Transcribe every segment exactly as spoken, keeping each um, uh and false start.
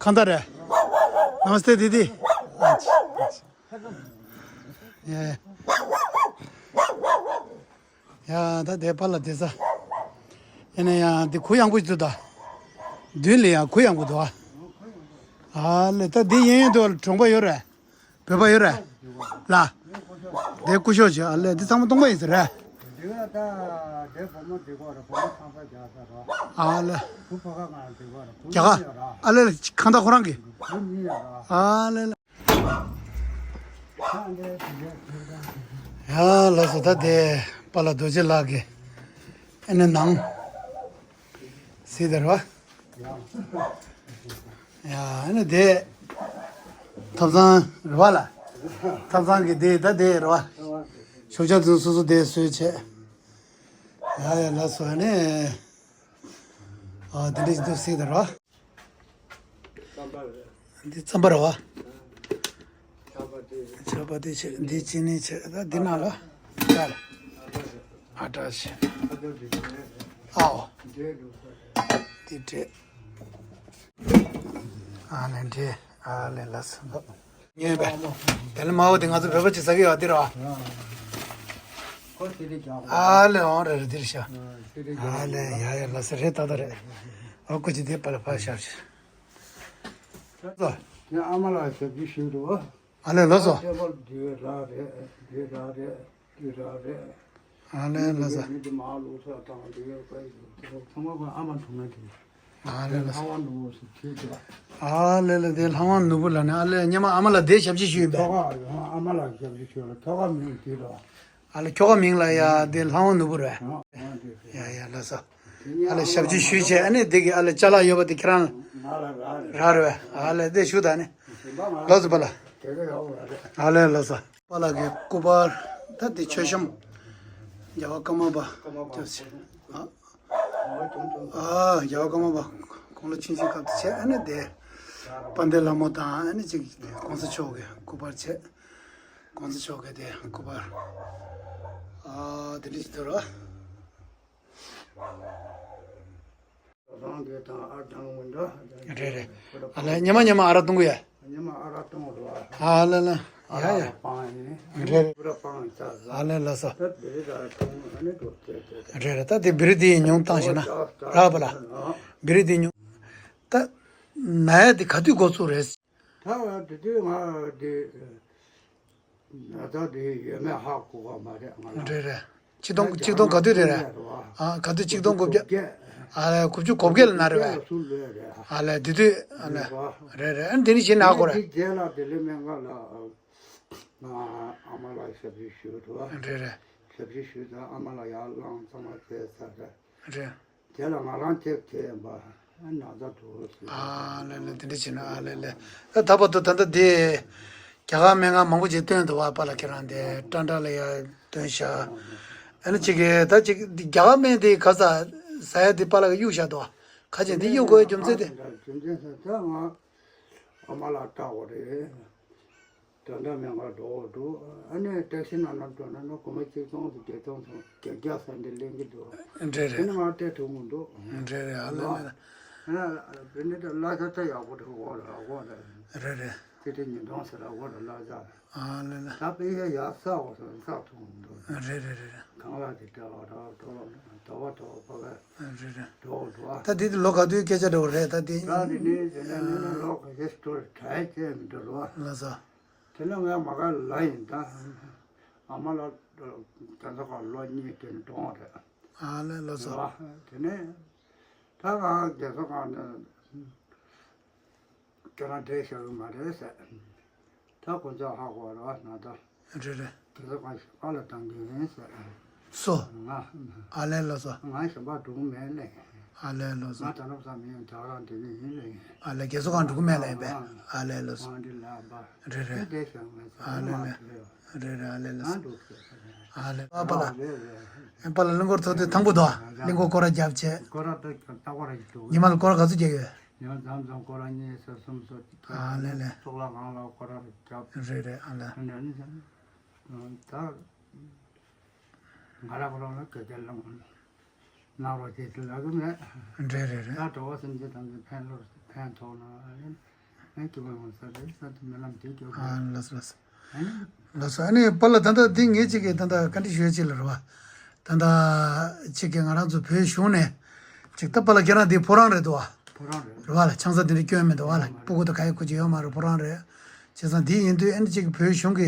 ཁ་མདའ་རེད། ནམ་སྟེ་དེ་དེ། ཡ་ཡ། ཡ་ད་དེ་པཱ་ལགས་བསྡད་ས། ཡིན་ན་ཡང་དེ་གུ་ཡངས་པོ་ཞིག་འདུག་ད། མདུན་ལ་ཡང་གུ་ཡངས་པོ་འདུག་ཨ། ཨ་ལེ་ད་དེ་གཡས་གཡོན་དུ་གྲོང་པ་ཡོད་རེད། བོད་པ་ཡོད་རེད། ལ། དེ་སྐུ་ཞབས་ཅིག་ཨ་ལེ་དེ་ཚང་མ་སྟོང་པ་ཡིན་ཟེར་རེད། དེ་ག་ད་དེ་བུ་མོ་དེ་གོ་ར་བུ་མོ་ཚང་ས་རྒྱ་ས་ར། ཨ་ལེ། བུ་ཕ་ག་ང་དེ་གོ་ར་བུ་རྒྱ་མོ་ག་ཡོད་ར། ཨ་ལེ་ཁ་མདའ་ཁོ་རང་གི། བུ་གཉིས་ཡོད་ར། ཨ་ལེ་ལེ། ཡ་ལགས་སོ་ད་དེ་པཱ་ལགས་རྡོ་རྗེ་ལགས་ཀྱི་ཨ་ནི་ནང་སྲིད་དེ་རེད་བ། ཡ་ཨ་ནི་དེ་ཐབ་ཚང་རེད་བ་ལ། ཐབ་ཚང་གི་དེ་ད་དེ་རེད་བ། ཞོགས་ཇ་དེ་སོ་སོ་དེ་བཟོས་བྱས། ཡ་ཡ་ལགས་སོ་ཨ་ནི། ཨ་དེ་འདྲ་ཞིག་འདུག་སྲིད་དེ་རེད་བ། རྩམ་པ་རེད། འདི་རྩམ་པ་རེད་བ། ཆར་པ་དེ། ཆར་པ་དེ་ཆེ་འདི་ཅི་ནས་ཆེ་ད་འདི་ནང་ལ་ཡ་ལ། ཨ་ཏྲ་ཆེ། ཨ་འོ། འདི་འདྲས། ཨ་ལེ་འདྲས་ཨ་ལེ་ལགས་སོ། ཉན་པས། དེ་ལ་མ་འོ་དེ་ང་ཚོ་བོད་པ་ཅིག་ཟ་གི་ཡོད་འདི་ར། ཁོ་ཚེ་རིང་རྒྱག་པ། ཨ་ལེ་འོང་རེ་རེ་འདིར་ཤ། ཨ་ཚེ་རིང་རྒྱག་པ། ཨ་ལེ་ཡ་ཡ་ལ་ས་རེད་ཏག་ཏག་རེད། ཨོ་ཀོ་ཅི་དེ་པ་ལ་ཕ་ཤར་ཤི། ལོ། དེ་ཨ་མ་ལགས་ཞབས་ཕྱི་ཞུས་འདུག་ཨ་ལེ་ལོ་སོ། ཁྱད་པར་འདི་ར་རེད་འདི་ར་རེད་འདི་ར་རེད། ཨ་ལེ་ལོ་སོ། མི་དེ་མ་ལུག་ས་དང་འདི་ཡོད་པ་ཡོད་ཚང་མ་ཁོ་ཨ་མ་འཁྲུངས་ན་དེ། ཨ་ལེ་ལགས་སོ། ལྷ་དབང་ནོར་བུ་ཟེར་ཁྱེད་ཀྱི་ལ། ཨ་ལེ་ལེ་དེ་ལྷ་དབང་ནོར་བུ་ལ་ནི་ཨ་ལེ་སྙེ་མ་ཨ་མ་ལགས་དེ་ཞབས་ཕྱི་ཞུས་ཡིན་པས། ཁྱོ་ག་ཨ་མ་ལགས་ཞབས་ཕྱི་ཞུས་ལ་ཁྱོ་ག་མིང་དེ་རོ། ཨ་ལེ་ཁྱོ་ག་མིང་ལ་ཡ་དེ་ལྷ་དབང་ནོར་བུ་རེད། ཡ་ཡ་ལགས་སོ། ཨ་ལེ་ཞབས་ཕྱི་ཞུས་བྱས་ཨ་ནི་དེ་གི་ཨ་ལེ་ཅ་ལག་ཡོད་པ་དེ་ཁྱེད་རང་རག་རེད་པས། ཨ་ལེ་དེ་ཞུ་ད་ནི། ལགས་སོ་པ་ལགས། ཨ་ལེ་ལགས་སོ། པཱ་ལགས་ཀྱི་སྐུ་པར་ད་དེ་མཆོད་བཤམས། རྒྱལ་བ་ཀརྨ་པ་སྐྱབས་ཆེ། ཨ་རྒྱལ་བ་ཀརྨ་པ་དགུང་ལོ་ཆུང་ཆུང་སྐབས་དེ་བྱས་ཨ་ནི་དེ་དཔལ་ལྡན་ལྷ་མོ་དང་ཨ་ནི་གཅིག་གོང་ས་མཆོག་གི་སྐུ་པར་བྱས། གོང་ས་མཆོག་གི་དེ་སྐུ་པར་ཨ་དེ་འདྲ་ཞིག་འདུག་ར། རང་གི་དང་ཨ་དང་འོན་འདྲ། རེད་རེད། ཨ་ལེ་ཉི་མ་ཉི་མ་ཨ་རག་བཏུང་གི་ཡ། ཉི་མ་ཨ་རག་བཏུང་རོ། ཨ་ལེ་ལེ། ཡ་ཡ། ཨ་རག་སྤང་ཡིན། རེད་རེད། ཨ་རག་སྤང་ཡིན་ས་ལ། ཨ་ལེ་ལགས་སོ། ད་བེ་རི་ད་བཏུང་ཨ་ནི་འགྲོ་དེ་དེ་དེ། རེད་རེད་ད་དེ་བེ་རི་དེ་ཉུང་བཏང་ཞེ་ན། རག་པ་ལ། བེ་རི་དེ་ཉུང་། ད། ན་ཡ་དེ་ག་དུས་འགོ་ཚུགས་རེད། ད་དེ་དུས་ང་དེ། ན་ཚ་དེ་ཡོད་མེད་ཧ་གོ་བ་མ་རེད་ང་ལ། རེད་རེད། ཆིག་སྟོང་ཆིག་སྟོང་ག་དུས་རེད་རེད། ཨ་ག་དུས་ཆིག་སྟོང་དགུ་བརྒྱ། ཨ་ལེ་དགུ་བཅུ་གོ་བརྒྱད་ལ་ན་རེད་པས། ཨ་ལེ་དེ་དུས་ཨ་ལེ། རེད་རེད་ཨ་ནི་དེ་ནི་གཞན་ན་ཧ་གོ་རེད། དེ་རྗེས་ལ་དེ་ལས་སྨན་ཁང་ལ་ཨ་མ་ལགས་ཞབས་ཕྱི་ཞུས་འདུག་རེད་རེད། ཞབས་ཕྱི་ཞུས་ཙང་ཨ་མ་ལགས་ཡར་ལངས་ཚང་མ་བྱས་ཚར་རེད། རེད། དེ་ལ་ང་རང་ཐེབས་དེ་ཡིན་པ་ན་ཚ་འདུག་ཟེར། ཨ་ལེ་ལེ་དེ་འདྲ་བྱས་ན་ཨ་ལེ་ལེ། ད་ད་བར་དུ་ད་ལྟ་དེ་རྒྱ་གར་སྨན་ཁང་མང་པོ་ཅིག་བཏོན་འདུག་པ་པཱ་ལགས་ཁྱེད་རང་དེ་ཊ་ཊ་ལ་ཡ་བཏོན་ཤག་ཨ་ནི་གཅིག་གིས་ད་གཅིག་རྒྱ་གར་སྨན་དེ་ག་ས་ཟ་ཡ་དེ་པཱ་ལགས་གཡུག་བཞག་འདུག་ཁ་ཆེ་འདི་གཡུག་དགོས་རྒྱུ་མཚན་དེ། རྒྱུ་མཚན་ཟེར་ད་ང་ཨ་མ་ལགས་བལྟ་དགོས་རེད། དོན་དག་མེད་པར་འགྲོ་འགྲོ། ཨ་ནི་ཊེག་སི་ནང་ན་འགྲོ་ན་ན་སྒོར་མོ་གཅིག་སྟོང་དང་བརྒྱད་སྟོང་དང་བརྒྱད་བརྒྱ་ས་འདི་ལེན་གྱི་འདུག་རེད་རེད། ཨ་ནི་ང་སྤྲད་ཐུབ་མི་འདུག་རེད་རེད་ཨ་ལེ་ལེ། ཨ་ནི་བེ་ནི་ད་གླ་ཆ་ད་ཡག་པོ་འདུག་འོ་ར་འོ་ར། རེད་རེད། ཚེ་ཁྲི་ཉིས་སྟོང་ཟེར་ར་འོ་ར་གླ་ཆ། ཨ་ལེ་ལེ། ད་དཔེ་ཡ་ཡག་ས་འོ་ས་ས་ཐུབ་མི་འདུག་རེད་རེད་རེད་རེད། གང་ལ་དེ་ད་བ་ད་བ་ད་བ་ད་བ་ད་བ་ཕ་ག་རེད་རེད། འགྲོ་འགྲོ་ཨ། ད་དེ་ལོ་ག་དུས་སྐད་ཆ་འདྲ་བོ་རེད་ད་དེ། ད་དེ་ནས་དེ་ནས་ནི་ལོ་ག་ཤེས་སྟོར་གྲ་ཡ་ཅན་འདྲ་བོ། ལ་ས། དེ་ནས་ང་མ་ག་ལ་ཡིན་ད། ཨ་མ་ལགས་དེ་ཚོ་ག་ལོ་གཉིས་དེ་ནས་གྲོངས་རེད། ཨ་ལེ་ལགས་སོ། དེ་ནས་ད་ང་དེ་ཚོ་ག་ནས་ཁྱོད་རང་བསྡད་བཞག་གི་མ་རེད་ཟེར། ད་ཁོ་ཚོ་ཧ་གོ་ར་ན་ད། རེད་རེད། དེ་ཚོ་ག་ཨ་ལ་བཏང་གི་ཡིན་ཟེར། སོ། ང་། ཨ་ལེ་ལགས་སོ། ང་ཞིང་པ་འགྲོ་གི་མེད་ལེ། ཨ་ལེ་ལགས་སོ། ང་ད་ནུབ་ས་མི་ཡོང་དེ་རང་དེ་ནས་ཡིན་ལེ། ཨ་ལེ་རྒྱལ་ཚོ་གང་འགྲོ་གི་མེད་ལེ་ཡིན་པས། ཨ་ལེ་ལགས་སོ། ང་འདི་ལ་པ། རེད་རེད། དེ་བསྡད་བཞག་མེད་ཟེར། ཨ་ལེ་ལེ། རེད་རེད་ཨ་ལེ་ལགས་སོ། ཨ་ལེ་ཨ་པ་ལ། རེད་རེད། ཨ་པ་ལ་གླིང་སྐོར་ཚོགས་དུས་དང་པོ་དོ། གླིང་སྐོར་སྐོར་ར་རྒྱབ་བྱས། སྐོར་ར་ད་ད་སྐོར་ར་ཞིག་འདུག་ཉི་མ་ལ་སྐོར་ར་ག་ཚོད་རྒྱག་ཡོད། ཡང་མཚམས་མཚམས་སྐོར་ར་གཉིས་ས་གསུམ་སོ། ཨ་ལེ་ལེ། གཙུག་ལག་ཁང་ལ་སྐོར་ར་རྒྱབ། རེད་རེད་ཨ་ལེ། ད་ང་ར་ཁོ་རང་ལ་སྐད་ཆ་ལངས་གནང་རོགས་བྱེད་ཟེར་ལབ་གི་མེད། རེད་རེད་རེད། ད་གྲོགས་པོ་སེམས་ཅན་ཐམས་ཅད་ཕན་བློ་ ཕན་ཐོགས་ན་ཨ་ནི་སྐྱིད་པོ་ཡོང་ས་རེད་ས་དེ་སྨོན་ལམ་དེ་སྐྱོ་གི། ཨ་ལགས་སོ་ལགས་སོ། ཨ་ནི། ལགས་སོ། ཨ་ནི་པཱ་ལགས་ད་ལྟ་འདི་ངས་ཅིག་གིས་ད་ལྟ་བཀའ་འདྲི་ཞུ་ཡ་ཅིག་ལ་རེད་བ། ད་ལྟ་ཅིག་གིས་ང་རང་ཚོ་བོད་གཞུང་ནས་ཅིག་ད་པཱ་ལགས་ཁྱེད་རང་འདི་ཕོ་བྲང་རེད་འདུག་བ། ཕོ་བྲང་རེད། རེད་བ་ལ་ཆང་ས་དེ་འདྲ་སྐྱོན་མི་འདུག་བ་ལ། ཕྲུ་གུ་དང་ག་ཡེ་ཁུ་ཅིག་ཡོད་མ་རེད། ཕོ་བྲང་རེད། བྱས་ཙང་འདི་ཡིན་དུས་ཨ་ནི་ཅིག་བོད་གཞུང་གི་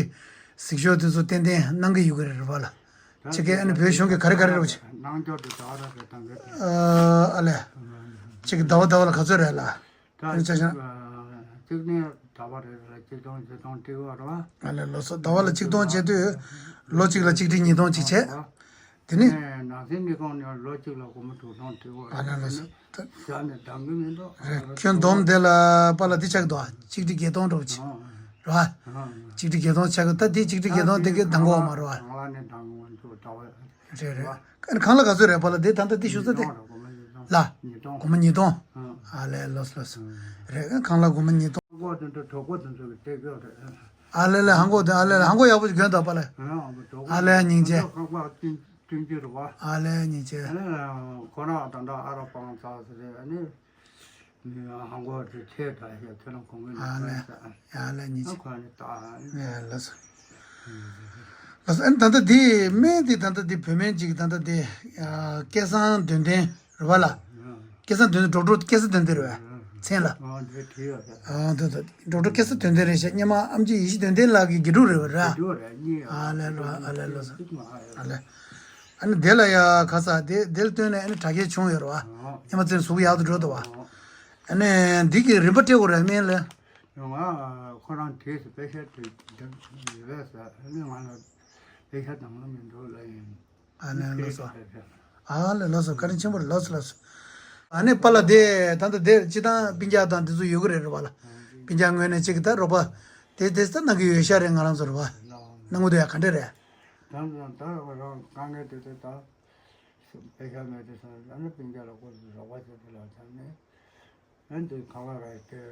གཟིགས་ཞོར་དེ་ཚོ་ཏན་ཏན་གནང་གི་ཡོད་ཀྱི་རེད། རེད་བ་ལ། ཅིག་གིས་ཨ་ནི་བོད་གཞུང་གི་ག་རེ་ག་རེ་རེད་བ་ཅིག་གནང་སྐྱོར་དུ་ཟླ་བ་རེ་རེ་དང་རེ་རེ། ཨ་ལས། ཅིག་གི་ཟླ་བ་ཟླ་བ་ལ་ག་ཚོད་རེད་ལ། ད་ཨ་ནི་ཆ་བཞག་ན། གཅིག་ནས་ཟླ་བ་རེ་རེ་ལ་གཅིག་སྟོང་གཅིག་སྟོང་སྤྲད་ཡོད་རེད་བ། ཨ་ལས་ལོ་སོ་ཟླ་བ་ལ་གཅིག་སྟོང་བྱས་དུས་ལོ་གཅིག་ལ་གཅིག་ཁྲི་ཉིས་སྟོང་གཅིག་བྱས། དེ་ནས། ནང་སྲིད་ལས་ཁུངས་ནས་ལོ་གཅིག་ལ་སྒོར་མོ་དྲུག་སྟོང་སྤྲད་ཡོད་ཨ་ལས་ལོ་རེད། སོ་ད་ཞག་ནས་འདང་གི་མི་འདུག་རེད། ཁྱོན་བསྡོམས་དེ་ལ་པཱ་ལགས་འདི་ཆགས་འདུག་ཨ། གཅིག་ཁྲི་བརྒྱད་སྟོང་འགྲོ་ཅིག་རེད་བ། གཅིག་ཁྲི་བརྒྱད་སྟོང་ཆགས་ད་དེ་གཅིག་ཁྲི་བརྒྱད་སྟོང་དེ་གི་འདང་གི་ཡོད་མ་རེད་བ། རེད་རེད། ཨ་ནི་གང་ལ་ག་ཚོད་རེད་པཱ་ལགས་འདི་ད་ལྟ་འདི་ཞུ་ས་དེ། ལ། སྒོར་མོ་ཉིས་སྟོང་། ཨ་ལས་ལོས་ལོས། རེད་གང་ལ་སྒོར་མོ་ཉིས་སྟོང་། ཨ་ལས་ལས་ཧང་གོ་དེ་ཨ་ལས་ལས་ཧང་གོ་ཡག་པོ་ཞིག་གྱོན་དང་པཱ་ལགས། ཨ་ལས་སྙིང་རྗེ། ཨ་ལས་སྙིང་རྗེ། ཁོ་རང་ད་ལྟ་ཨ་རོ་སྤང་ཚར་ཟེར་རེད། ཨ་ནི། ཧང་གོ་དེ་ཆེ་དྲགས་ཤག་ཁྱོད་རང་གོང་གི་ནང་ཨ་ལས། ཨ་ལས་སྙིང་རྗེ། ཁོ་ནི་ད། ལགས་སོ། ལགས་སོ། ཨ་ནི་ད་ལྟ་འདི་སྨན་འདི་ད་ལྟ་འདི་བོད་སྨན་ཅིག་ད་ལྟ་འདི་སྐལ་བཟང་དོན་ལྡན་རེད་བ་ལ། སྐལ་བཟང་དོན་ལྡན་ཌོག་ཊར་སྐལ་བཟང་དོན་ལྡན་རེད་བ། མཚན་ལ། ཨ་འདི་བྲིས་ཡོད་རེད། ཨ་འདི་འདི་ཌོག་ཊར་སྐལ་བཟང་དོན་ལྡན་རེད་ཤག་སྔོན་མ་ཨེམ་ཆི་ཡེ་ཤེས་དོན་ལྡན་ལགས་ཀྱི་དགེ་ཕྲུག་རེད་བ་ར། དགེ་ཕྲུག་རེད་གཉིས། ཨ་ལས་ལོ་ཨ་ལས་ལོ་སོ། ཨ་ལས། ཨ་ནི་དེ་ལ་ཡ་ཁ་ས་དེ་དེ་ལ་བསྟུན་ནས་ཨ་ནི་དྲག་སྐྱེད་བྱུང་ཡོད་རེད་བ། ཨ་ཉི་མ་ཚན་གཟུགས་ཡག་ཏུ་འགྲོ་འདུག་བ། ཨ་ནི་འདི་གི་རིན་པ་སྤྲད་དགོས་རེད་སྨན་ལ། ང་ཁོ་རང་དེས་པེ་ཤ་དེ་འདེབས་ཡོད་པས་ཟེར། ཨ་ནི་ང་ལ་པེ་ཤ་དང་ལ་མི་འགྲོ་ལ་ཡིན། ཨ་ནི་ལགས་སོ། ཨ་ལས་ལགས་སོ། བཀའ་དྲིན་ཆེན་པོ་རེད། ལགས་སོ་ལགས་སོ། ཨ་ནི་པཱ་ལགས་དེ་ད་ལྟ་དེ་སྤྱི་བཏང་སྤུན་ཀྱག་དང་དེ་ཚོ་ཡོད་ཀྱི་རེད་རེད་བ་ལ། སྤུན་ཀྱག་ངོས་ནས་གཅིག་གི་ད་རོགས་པ་དེ་དེ་ད་གནང་གི་ཡོད་ཤག་རེད། ང་རང་ཚོ་རེད་བ། གནང་གི་འདུག་ཡ་ག་འདྲ་རེད། ད་ད་ད་རང་དཀའ་ངལ་དེ་དེ་ད་པེ་ཤ་མེད་དེ་སོང་ཨ་ནི་སྤུན་ཀྱག་ལ་ཁོ་ཚོས་རོགས་པ་བྱེད་དེ་ལ་ད་ནི་ཨ་འདི་ག་བ་རེད་དེ།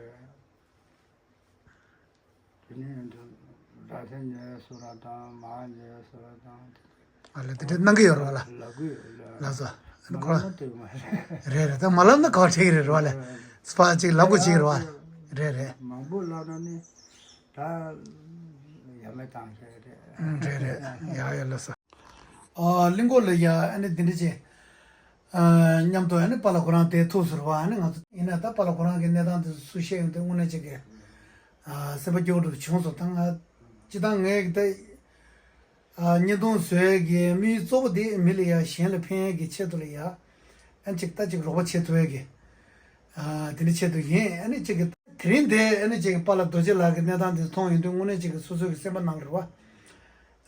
དེ་ནས་འདི་སྒྲ་སེན་ཉལ་སོ་ར་དང་མ་ཉལ་སོ་ར་དང་། ཨ་ལས་དེ་འདྲ་གནང་གི་ཡོད་རེད་བ་ལ། ལབ་གི་ཡོད་ལ། ལགས་སོ། ཨ་ནི་མ་ཁོ་ལབ་ན་འགྲིག་མ་རེད། རེད་རེད། ད་མ་ལབ་ན་ག་བ་འགྲིག་གི་རེད་རེད་བ་ལ། སྤ་ཅིག་ལབ་དགོས་ཅིག་རེད་བ། རེད་རེད། མང་པོ་ལབ་ན་ནི་ད་ཡ་མེད་བཏང་ཤེས་རེད། ཨ་རེད་རེད། ཡ་ཡ་ལགས་སོ། ཨ་གླིང་སྐོར་ལ་ཡ་ཨ་ནི་འདི་འདྲ་བྱས། ཨ་མཉམ་དུ་ཨ་ནི་པཱ་ལགས་ཁོ་རང་དེ་ཐུག་ཟེར་བ། ཨ་ནི་ང་ཚོ་ཡིན་ན་ད་པཱ་ལགས་ཁོ་རང་གི་གནས་སྟངས་དེ་ཚོ་སུ་བཤད་ཡོང་དུས་དངོས་གནས་ཅིག་གི་ཨ་སེམས་པ་སྐྱོ་བོ་འདྲ་བྱུང་སོང་། ད་ང་སྤྱིར་བཏང་ངས་ད་ཨ་བརྙན་ཐུང་བཟོ་ཡས་ཀྱི་དམིགས་ཡུལ་གཙོ་བོ་དེ་མི་ལ་ཡ་གཞན་ལ་ཕན་ཡས་ཀྱི་ཆེད་དུ་ལ་ཡ་ཨ་ནི་ཅིག་ད་ཅིག་རོགས་པ་བྱེད་ཐུབ་ཡས་ཀྱི་ཨ་དེ་འདྲ་ཆེད་དུ་ཡིན། ཨ་ནི་ཅིག་གི་དེ་རིང་དེ་ཨ་ནི་ཅིག་གི་པཱ་ལགས་རྡོ་རྗེ་ལགས་ཀྱི་གནས་སྟངས་དེ་མཐོང་ཡོང་དུས་དངོས་གནས་ཅིག་གི་སོ་སོ་གི་སེམས་པ་ནང་ལ་རེད་བ།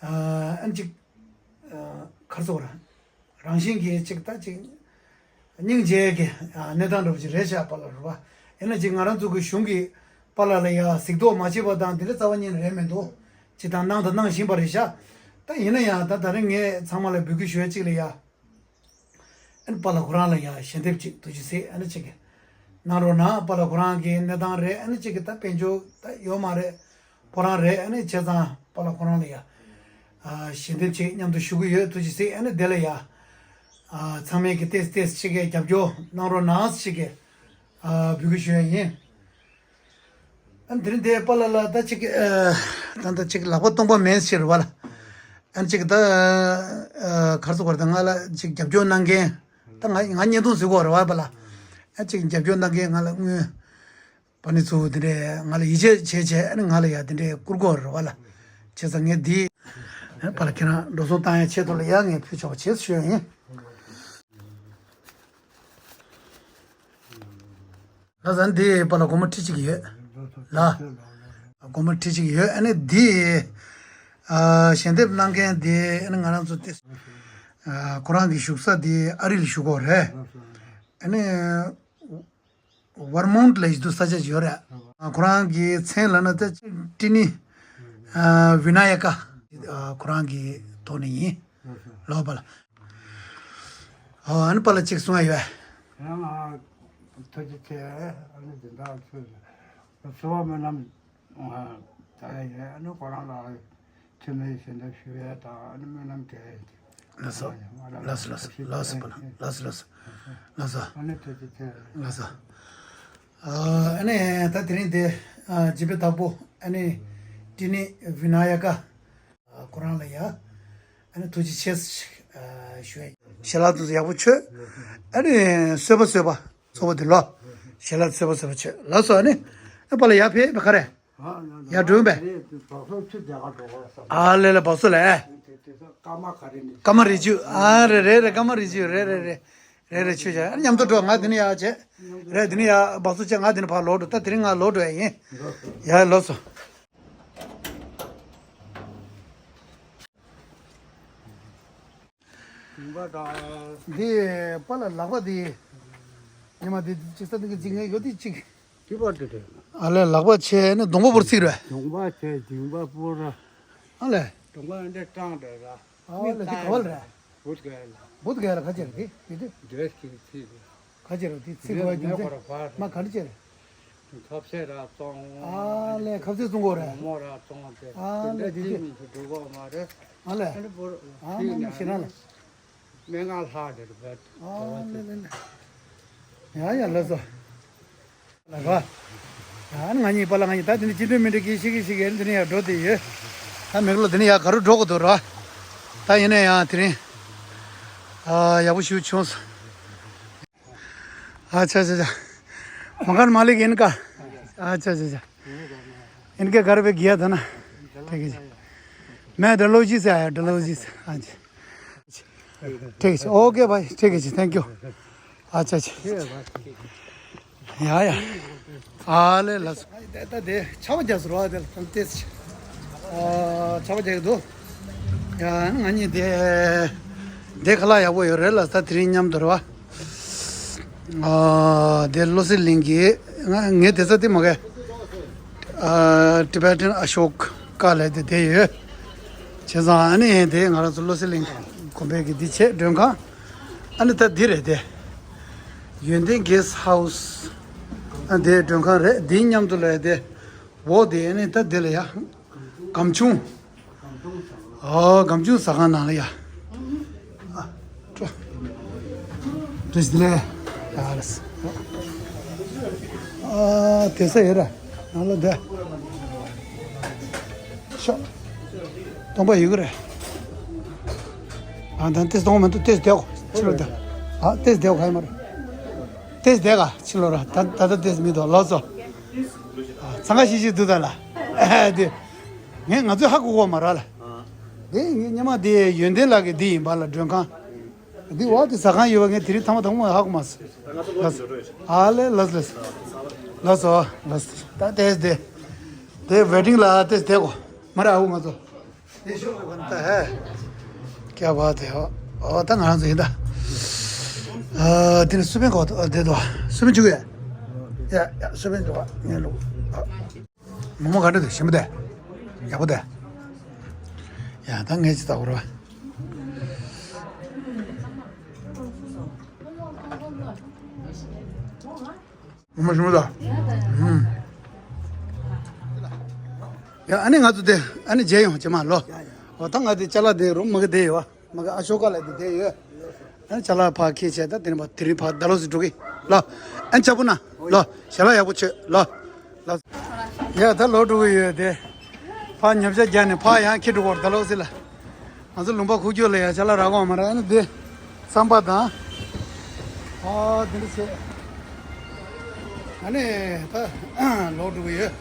ཨ་ནི་ཅིག་ཨ་ག་རེ་ཟེར་དགོས་རེད། རང་བཞིན་གྱིས་ཅིག་ད་ཅིག་སྙིང་རྗེ་གི་ཨ་གནས་སྟངས་འདྲ་པོ་ཅིག་རེད་ཤག་པཱ་ལགས་རེད་བ། ཡིན་ན་ཅིག་ང་རང་ཚོ་གི་གཞུང་གིས་པཱ་ལགས་ལ་ཡ་གཟིགས་རྟོག་མ་བྱས་པ་དང་དེ་འདྲ་རྩ་བ་ཉིད་ནས་རེད་མི་འདུག་ཅིག་དང་གནང་དང་གནང་བཞིན་པ་རེད་ཤག་ད་ཡིན་ན་ཡང་ད་ད་རིང་ངས་ཚང་མ་ལ་འབོད་སྐུལ་ཞུ་ཡ་གཅིག་ལ་ཡ། ཨ་ནི་པཱ་ལགས་ཁོ་རང་ལ་ཡང་ཞལ་འདེབས་ཅིག་ཐུགས་རྗེ་གཟིགས་ཨ་ནི་ཅིག་གནང་རོགས་གནང་། པཱ་ལགས་ཁོ་རང་གི་གནས་སྟངས་རེད། ཨ་ནི་ཅིག་གི་ད་དཔལ་འབྱོར་ད་ཡོད་མ་རེད། ཁོ་རང་རེད། ཨ་ནི་བྱས་ཙང་པཱ་ལགས་ཁོ་རང་ལ་ཡང་ཨ་ཞལ་འདེབས་ཅིག་མཉམ་དུ་ཞུ་གི་ཡོད། ཐུགས་རྗེ་གཟིགས། ཨ་ནི་དེ་ལ་ཡང་ཨ་ཚང་མས་ཀྱི་ཏེས་ཏེས་ཅིག་གི་རྒྱབ་སྐྱོར་གནང་རོགས་གནང་ཅིག་གི་ཨ་འབོད་སྐུལ་ཞུ་ཡ་ཡིན། ཨ་ནི་དེ་རིང་དེ་པཱ་ལགས་ལ་ད་ཅིག་ཨ་ད་ད་ཅིག་ལག་པ་སྟོང་པ་མེད་ཟེར་བ་ལ། ཨ་ནི་ཅིག་ད་ཨ་ག་རེ་ཟེར་དགོས་རེད། ད་ང་ལ་ཅིག་རྒྱབ་སྐྱོར་གནང་མཁན་ད་ང་ང་བརྙན་ཐུང་གཟིགས་ཀྱི་ཡོད་རེད་བ་པཱ་ལགས། ཨ་ཅིག་རྒྱབ་སྐྱོར་གནང་མཁན་ང་ལ་དངུལ་པ་ནི་ཚུ་དེ་འདྲས་ང་ལ་ཡིད་ཆེས་བྱས་བྱས་ཨ་ནི་ང་ལ་ཡ་དེ་འདྲས་བསྐུར་གྱི་ཡོད་རེད་བ་ལ། བྱས་ཙང་ངས་འདི་ཨ་པཱ་ལགས་ཁྱེད་རང་འགྲོ་སོང་བཏང་ཡ་ཆེད་དུ་ལ་ཡ་ངས་ཕུལ་ཆོག་པ་བྱས་ཞུ་ཡ་ཡིན། ལགས་སོ། འདི་པཱ་ལགས་སྒོར་མོ་ཁྲི་གཅིག་ཡོད། ལགས། སྒོར་མོ་ཁྲི་གཅིག་ཡོད། ཨ་ནི་འདི་ཨ་ཞལ་འདེབས་གནང་མཁན་འདི་ཨ་ནི་ང་རང་ཚོ་དེ་ཨ་ཁོ་རང་གི་བཞུགས་ས་འདི་ཨ་རི་ལ་བཞུགས་ཀྱི་ཡོད་རེད། ཨ་ནི་ཝར་མོན་ཊི་ལབ་ཡ་ཅིག་འདུག་ས་ཆ་ཅིག་ཡོད་རེད། ཁོ་རང་གི་མཚན་ལབ་ན་ད་ཊི་ནི་ཨ་བི་ན་ཡ་ཀ་ཨ་ཁོ་རང་གི་ཐོག་ནས་ཡིན། ལགས་པཱ་ལགས། ཨོ་ཨ་ནི་པཱ་ལགས་གཅིག་གསུང་ཡ་ཡོད། ཡང་ང་ཐུགས་རྗེ་ཆེ། ཨ་ནི་འཛིན་བདག་ཚོས་གསོལ་བ་སྨོན་ལམ་ད་ཡ་ཡོད། ཨ་ནི་ཁོ་རང་ལ་མཚན་སྨད་ཞལ་འདེབས་ཞུ་ཡ་དང་ཨ་ནི་སྨོན་ལམ་འདེབས་ཡ་དེ། ལགས་སོ། ལགས་སོ་ལགས་སོ་ལགས་སོ་པཱ་ལགས། ལགས་སོ་ལགས་སོ། ལགས་སོ། ཨ་ནི་ཐུགས་རྗེ་ཆེ། ལགས་སོ། ཨ་ནི་ད་དེ་རིང་དེ་ཨ་སྦྱིན་པའི་བདག་པོ་ཨ་ནི་ཏི་ནི་བི་ན་ཡ་ཀ་ཨ་ཁོ་རང་ལ་ཡ་ཨ་ནི་ཐུགས་རྗེ་ཆེ་ཞེས་ཨ་ཞུ་ཡ། ཞལ་ལག་དུ་ཡག་པོ་མཆོད། ཨ་ནི་གསོལ་བ་གསོལ་བ་གཙོ་བོ་དེ་ལོ། ཞལ་ལག་གསོལ་བ་གསོལ་བ་མཆོད་ལགས་སོ། ཨ་ནི་ཨ་པ་ལ་ཡར་ཕེབས་པ་ག་རེ། ཡར་འགྲོ་བས། ཨ་ལེ་ལེ་བག་སོ་ལེ། ཀ་མ་རི་ཇུ། ཨ་རེ་རེ་རེ་ཀ་མ་རི་ཇུ་རེ་རེ་རེ། རེ་རེ་ཆུ་བྱ་མཉམ་དུ་འགྲོ། ང་དེ་ནས་ཡར་བྱས། རེ་དེ་ནས་ཡར་བག་སོ་བྱས། ང་དེ་ནས་ཕར་ལོག་འགྲོ། ད་དེ་རིང་ང་ལོག་འགྲོ་ཡ་ཡིན། ཡ་ལོག་སོ། འདི་པ་ལ་ལག་པ་འདི། ཉི་མ་འདི་གཅིག་ས་འདི་གི་འཇིག་ངེས་ཡོད་དེ་གཅིག་ཏི་པ་ཏི་ཏི། ཨ་ལེ་ལག་པ་ཆེ་ནི་གདོང་པ་བོར་ཚིག་རེད། གདོང་པ་ཆེ་གདིང་པ་པོ་ར། ཨ་ལེ། གདོང་པ་འདི་སྐྲངས་འདྲ་ར། ཨ་ལེ་འདི་ག་བ་ལ་རེད། བུད་ག་ལ། བུད་ག་ལ་ག་ཅེ་རེད་འདི་འདི་འདི། འདྲེས་ཀྱི་ཚིག་རེད། ག་ཅེ་རེད་འདི་ཚིག་ག་བ་རྒྱུ་མཚན་མ་ག་རེ་ཅེ་རེད། ཁ་ཟས་ར་བཙོང་། ཨ་ལེ་ཁ་ཟས་བཙོང་གོ་རེད། མོ་མོ་ར་བཙོང་སྟེ། ཨ་ལེ་དེ་འདྲ་དེ་ཅི་མི་ཅི་འགྲོ་གོ་མ་རེད། ཨ་ལེ། ཨ་ནི་བོར་ཨ་ཚིག་མ་ནི་ནས་ཤི་ན་ལ། སྨན་ཁང་ལྷག་དེར་བས། ཨ་ལེ་ལེ་ལེ། ཡ་ཡ་ལགས་སོ། ལགས་སོ། ཡ་ང་གཉིས་པ་ལ་ང་གཉིས་ད་དེ་ནས་སྤྱི་འཐུས་མི་འདྲ་གིས་ཤིག་གིས་ཤིག་གིས་འདི་ནས་ཡར་འགྲོ་དེ་ཡོད། ད་མེག་ལོ་འདི་ནས་ཡར་ག་རུ་འགྲོ་དགོས་འདུག་ར། ད་ཡིན་ན་ཡང་དེ་རིང་ཨ་ཡག་པོ་ཞིག་བྱུང་སོང་། ཨ་ཆ་ཆ་ཆ། مکان مالک ان کا۔ اچھا اچھا اچھا۔ ان کے گھر پہ گیا تھا نا۔ ٹھیک ہے جی۔ میں ڈلہوزی سے آیا، ڈلہوزی سے۔ ہاں جی۔ ٹھیک ہے جی، اوکے بھائی، ٹھیک ہے جی، تھینک یو۔ اچھا اچھا۔ ཡ་ཡ། ཨ་ལེ་ལགས་སོ། ད་ད་དེ་ཆར་པ་རྒྱག་སོང་ར། དེ་ལ་ཏེས། ཨ་ཆར་པ་རྒྱག་གི་འདུག་ཡ་ང་གཉིས་དེ་དེ་ཁ་ལག་ཡག་པོ་ཡོད་རེད་ལ། ད་དེ་རིང་མཉམ་དུ་རེད་བ། ཨ་དེ་བློ་གསལ་གླིང་གི་ང་ངའི་བསྡད་ས་དེ་མ་གས། ཨ་Tibetan Ashok ཀ་ལས་དེ་དེ་ཡོད། བྱས་ཙང་ཨ་ནི་དེ་ང་རང་ཚོ་བློ་གསལ་གླིང་དགོན་པའི་གི་འདི་བྱས་མགྲོན་ཁང་། ཨ་ནི་ད་འདི་རེད་དེ། ཡོན་ཏན་གེ་སི་ཧའུ་སི། ཨ་དེ་མགྲོན་ཁང་རེད། འདིའི་མཉམ་དུ་ལ་དེ་འོག་དེ་ཨ་ནི་ད་དེ་ལ་ཡ། སྒམ་ཆུང་། ཨོ་སྒམ་ཆུང་ཟ་ཁང་ནང་ལ་ཡ། ཨ་ཀྲོ། ཏེས་དེ་ལས། ཡ་ལགས། ཨ་དེ་ས་ཡོད་ར། ནང་ལ་བསྡད། ཤོག་སྟོང་པ་ཡོད་གི་རེད། ཨ་ད་ཏེས་སྟོང་པ་མི་འདུག་ཏེས་བསྡད་གོ་ཕྱི་ལོགས་བསྡད། ཨ་ཏེས་བསྡད་གོ་ག་ཡིན་མ་རེད། ཏེས་བསྡད་ག་ཕྱི་ལོགས་ར། ད་ད་ད་ཏེས་མི་འདུག་ལགས་སོ། ཨ་འཚང་ཁ་ཤིག་ཤིག་འདུག་ད་ལ། ཨ་དེ། ངས་ང་ཚོས་ཧ་གོ་གོ་མ་ར་ལ། དེ་ངས་སྙེ་མ་དེ་ཡོན་ཏན་ལགས་ཀྱི་འདི་ཡིན་པ་ལ་མགྲོན་ཁང་། འདི་འོག་དེ་ཟ་ཁང་ཡོད་པ་ངས་དེ་རིང་ཐ་མ་དང་པོ་ཧ་གོ་མ་སོང་། ལགས། ཨ་ལེ་ལགས་ལགས། ལགས་སོ་ལགས། ད་ཏེས་དེ། དེ་ཝེ་ཊིང་ལ་ཏེས་དེ་གོ་མ་ར་ཨ་བུ་ང་ཚོ། དེ་ཤོག་གོ་ད་ཧེ། ཀྱ་བ་དེ་ཨོ་ཨོ་ད་ང་རང་ཚོ་ཡིན་ད། ཨ་དེ་ནི་སུ་པན་གོ་དེ་དོ་སུ་པན་བཅུག་ཡ། ཡ་ཡ་སུ་པན་བཅུག་ངས་ལོ། མོག་མོག་ག་འདྲ་འདུག་ཞིམ་པོ་དེ། ཡག་པོ་དེ། ཡ་ད་ངས་ཅི་ལྟ་བུ་རེད་བ། མོག་མོག་ཞིམ་པོ་དེ། ཨུམ། ཡ་ཨ་ནི་ང་ཚོ་དེ་ཨ་ནི་མཇལ་ཡོང་ཅི་མ་ལོ། འོ་ད་ང་དེ་ཅ་ལག་དེ་རུམ་མ་གི་དེ་ཡོད་བ། མ་གི་ཨ་ཤོ་ཀ་ལ་དེ་དེ་ཡོད། ཨ་ཅ་ལག་ཕར་འཁྱེར་བྱས་ད་དེ་རིང་ཕར་དེ་རིང་ཕར་ད་ལོ་སི་འགྲོ་གི་ལ། ཨ་ཅ་པོ་ན་ལོ་ཞལ་ལག་ཡག་པོ་བྱོས་ལོ། ལ། ཡ་ད་ལོ་འགྲོ་གི་ཡོད་དེ། ཕར་ཉོ་ཆ་རྒྱག་ནས་ཕར་ཡང་འཁྱེར་འགྲོ་གོ་ད་ལོ་སི་ལ། ང་ཚོ་ལུང་པ་ཁུག་ཀྱོག་ལ་ཡ་ཅ་ལག་རག་གོ་མ་རག་ཨ་ནི་དེ། རྩམ་པ་དང་། ཨ་དེ་འདྲ་བྱས། ཨ་ནི་ད་ལོ་འགྲོ་གི་ཡོད།